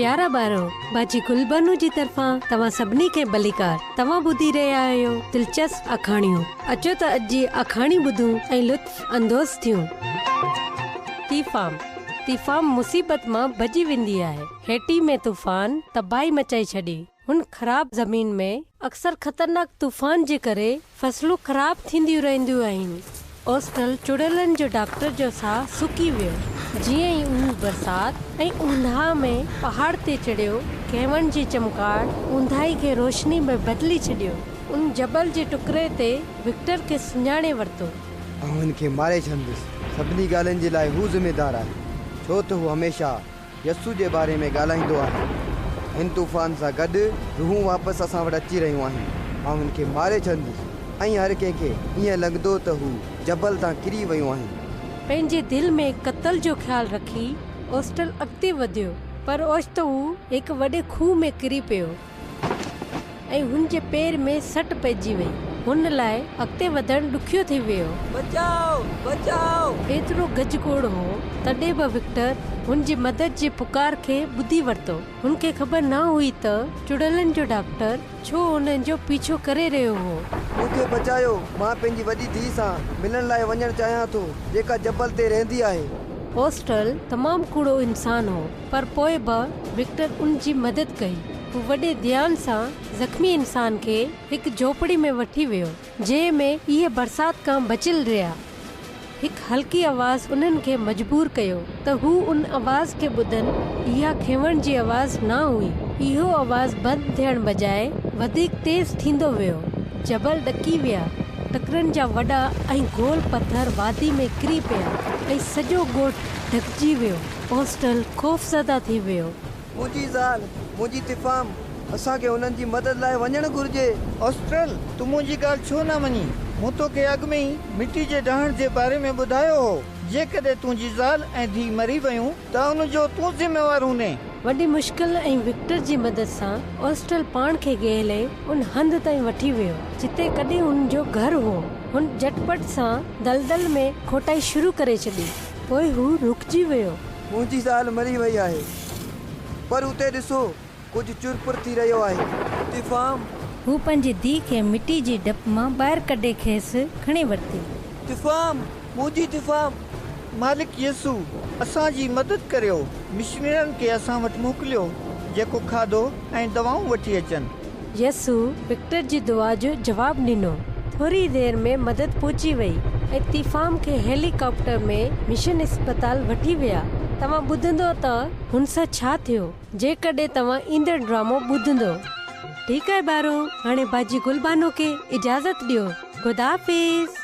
پيارا ٻارو، باجي گلبانو جي طرفان توهان سڀني کي ڀليڪار. توهان ٻڌي رهيا آهيو دلچسپ آکاڻيون. اچو ته اڄ جي آکاڻي ٻڌون ۽ لطف اندوز ٿيون. تيفام، تيفام مصيبت مان ڀڄي ويندي آهي. هيٽي ۾ طوفان تباهي مچائي ڇڏي. هن خراب زمين ۾ اڪثر خطرناڪ طوفان جي ڪري فصلون خراب ٿينديون رهنديون آهن. اوسٽل چڙيلن جو ڊاڪٽر جو ساهه سڪي ويو. جيئن ئي هو برسات ۽ اونداهه ۾ پهاڙ تي چڙهيو، کينهون جي چمڪاٽ اونداهي کي روشني ۾ بدلي ڇڏيو. ان جبل جي ٽڪري تي وڪٽر کي سڃاڻي ورتو. آئون هن کي ماري ڇڏندس. سڀني ڳالهين جي لاء هو ذميدار آهي، ڇو ته هو هميشه يسوع جي باري ۾ ڳالهائيندو آهي. هن طوفان سان گڏ روحون واپس اسان وٽ اچي رهيون آهن. آئون هن کي ماري ڇڏندس ۽ هر ڪنهن کي ائين لڳندو ته هو جبل تان ڪري ويون آهن. پنهنجي دل ۾ قتل جو خيال رکي اوسٽل اڳتي وڌيو، پر اوچتو هو هڪ وڏي کوهه ۾ ڪري پيو. ۽ هن جي پير ۾ سٽ پئجي وئي. هن لاء اڳتي وڌڻ ڏکيو ٿي ويو. بچاء! بچاء! ايترو گجگوڙ هو، تڏهن به وڪٽر هن جي مدد جي پڪار کي ٻڌي ورتو. هن کي خبر نه هئي ته چڙيلن جو ڊاڪٽر ڇو هن جو پيڇو ڪري رهيو هو. مون کي بچايو! مان پنهنجي وڏي ڌيء سان ملڻ لاء وڃڻ چاهيان ٿو، جيڪا جبل تي رهندي آهي. اوسٽل تمام ڪوڙو انسان هو. پر پوء به وڪٽر ان جي مدد ڪئي. هو وڏي ڌيان سان زخمي انسان کي هڪ جهوپڙي ۾ وٺي ويو، جنهن ۾ اهي برسات کان بچيل رهيا. هڪ هلڪي آواز انهن کي مجبور ڪيو ته هو ان آواز کي ٻڌن، اها کنوڻ جي آواز نه هئي. اهو آواز بند ٿيڻ بجاء وڌيڪ تيز ٿيندو ويو. جبل ڏڪي ويا. ٽڪرن جا وڏا ۽ گول پٿر وادي ۾ ڪري پيا ۽ سڄو ڳوٺ ڍڪجي ويو. اوسٽل خوفزده ٿي ويو. منهنجي زال، منهنجي تفام، اسان کي هنن جي مدد لاء وڃڻ گهرجي. اوسٽرل، تون منهنجي ڳالهه ڇو نه مڃي؟ مون توکي اڳ ۾ ئي مٽي جي ڊهڻ جي باري ۾ ٻڌايو هو. جيڪڏهن تنهنجي زال ۽ ڌيء مري ويون ته ان جو تون ذميوار هوندين. وڏي مشڪل ۽ وڪٽر جي مدد سان اوسٽرل پاڻ کي ڳهلي ان هنڌ تائين وٺي ويو، جتي ڪڏهن هن جو گهر هو. هن جهٽ پٽ سان دلدل ۾ کوٽائي شروع ڪري ڇڏي. پوء هو رڪجي ويو. منهنجي زال مري وئي آهي. پر اتي ڏسو، ڪجهه چرپر ٿي رهيو آهي. تفام! هو پنهنجي ڌيء کي مٽي جي ڊپ مان ٻاهر ڪڍي کيس کڻي ورتي. تفام! منهنجي تفام! مالڪ يسوع، اسان جي مدد ڪريو. مشنرين کي اسان وٽ موڪليو، جيڪو کاڌو ۽ دوائون وٺي اچن. يسوع وڪٽر جي دعا جو جواب ڏنو. ٿوري ئي دير ۾ مدد پهچي وئي ۽ تيفام کي هيلي ڪاپٽر ۾ مشن اسپتال وٺي ويا. توهان ٻڌندو ته هن سان ڇا ٿيو، جيڪڏهن توهان ايندڙ ڊرامو ٻڌندو. ٺيڪ آهي ٻارو، هاڻي باجي گل بانو کي اجازت ڏيو. خدا حافظ.